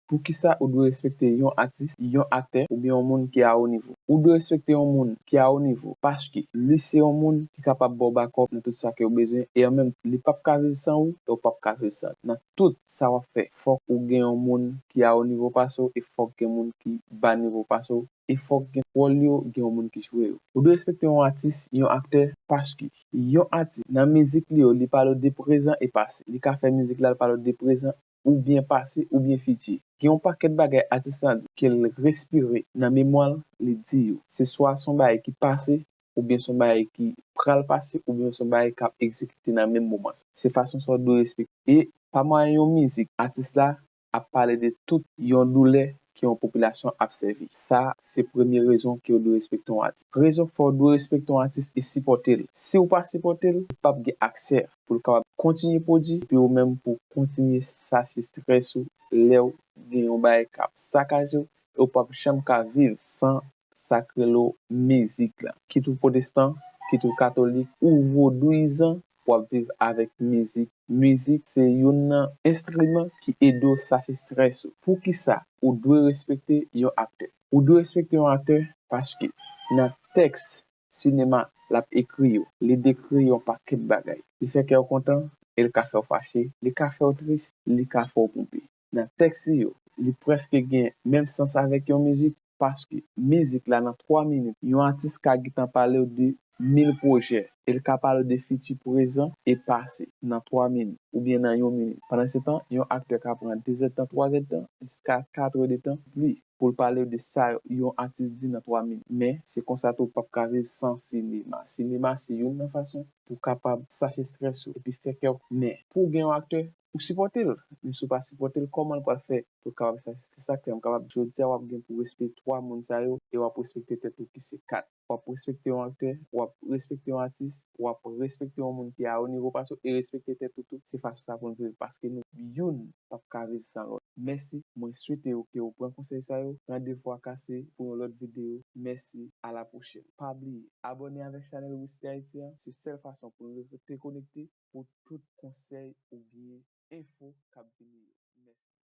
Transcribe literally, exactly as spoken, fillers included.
Poukisa ou dwe respekte yon atis, yon aktè, oubyen yon moun ki a wo nivo? Ou dwe respekte yon moun ki a wo nivo paske li se yon moun ki kapab ba w bakòp nan tout sa ke w bezwen, e an menm li p ap ka viv san ou, e w p ap ka viv san li. Nan tout sa w ap fè, fòk ou gen yon moun ki a wo nivo pase w, e fòk gen moun ki ba nivo pase w, e fòk gen wòl yo, gen yon moun ki jwe yo. Ou dwe respekte yon atis, yon aktè, paske yon atis, nan mizik li yo, li pale w de prezan e pase. Li ka fè mizik la, li pale w de prezan, oubyen pase, oubyen fiti. Gen yon pakèt bagay atis la di ke l respire nan memwa l, li di yo. Se swa se yon bagay ki pase, oubyen se yon bagay ki pral pase, oubyen se yon bagay k ap egzekite nan menm moman. Se fason sa w dwe respekte. E pa mwayen yon mizik, atis la ap pale de tout yon doulè ke yon popilasyon ap sèvi. Sa se premye rezon ke w dwe respekte yon atis. Rezon k fè w dwe respekte yon atis e sipòte l. Si w pa sipòte l, li p ap gen aksè pou l kapab kontinye pwodui, epi ou menm pou w kontinye sache estrès ou lè w gen yon bagay k ap sakaje w, e w p ap janm ka viv san sa k rele w mizik la. Kit ou pwotestan, kit ou katolik, ou vodouyizan, w ap viv avèk mizik. Mizik se youn nan enstriman ki ede w sache estrès ou. Poukisa ou dwe respekte yon aktè? Ou dwe respekte yon aktè paske nan tèks sinema l ap ekri yo, li dekri yon pakèt bagay. Li fè kè w kontan, e l ka fè w fache, li ka fè w tris, li ka fè w ponpe. Nan tèks li yo, li prèske gen menm sans avèk yon mizik, paske mizik la nan twa minit, yon atis ka gentan pale w de mil pwojè, e l ka pale w de fiti, prezan e pase nan twa minit, oubyen nan yon minit. Pandansetan, yon aktè ka pran de zèdtan, twa zèdtan, jiska kat èdtan, plis, pou l pale w de sa yon atis di nan twa minit. Men, se konsa tou w p ap ka viv san sinema. Sinema se youn nan fason pou w kapab sache estrès ou epi fè kè w. Men, pou w gen yon aktè, ou sipòte l. Men si w pa sipòte l, kòman l pral fè pou l kapab sache? Se sa k fè m kapab, jodi a w ap gen pou w respekte twa moun sa yo, e w ap respekte tèt ou ki se kat. W ap respekte yon aktè, w ap respekte yon atis, w ap respekte yon moun ki a wo nivo pase w, e respekte tèt ou tou. Se fason sa pou n viv, paske nou youn p ap ka viv san lòt. Mèsi, mwen swete w ke w pran konsèy sa yo. Randevou a kase pou yon lòt videyo. Mèsi, a la pwochèn. Pa bliye, abòne avèk chanèl Wisky Haiti an, se sèl fason pou n rete konekte pou tout konsèy oubyen enfo k ap vini yo.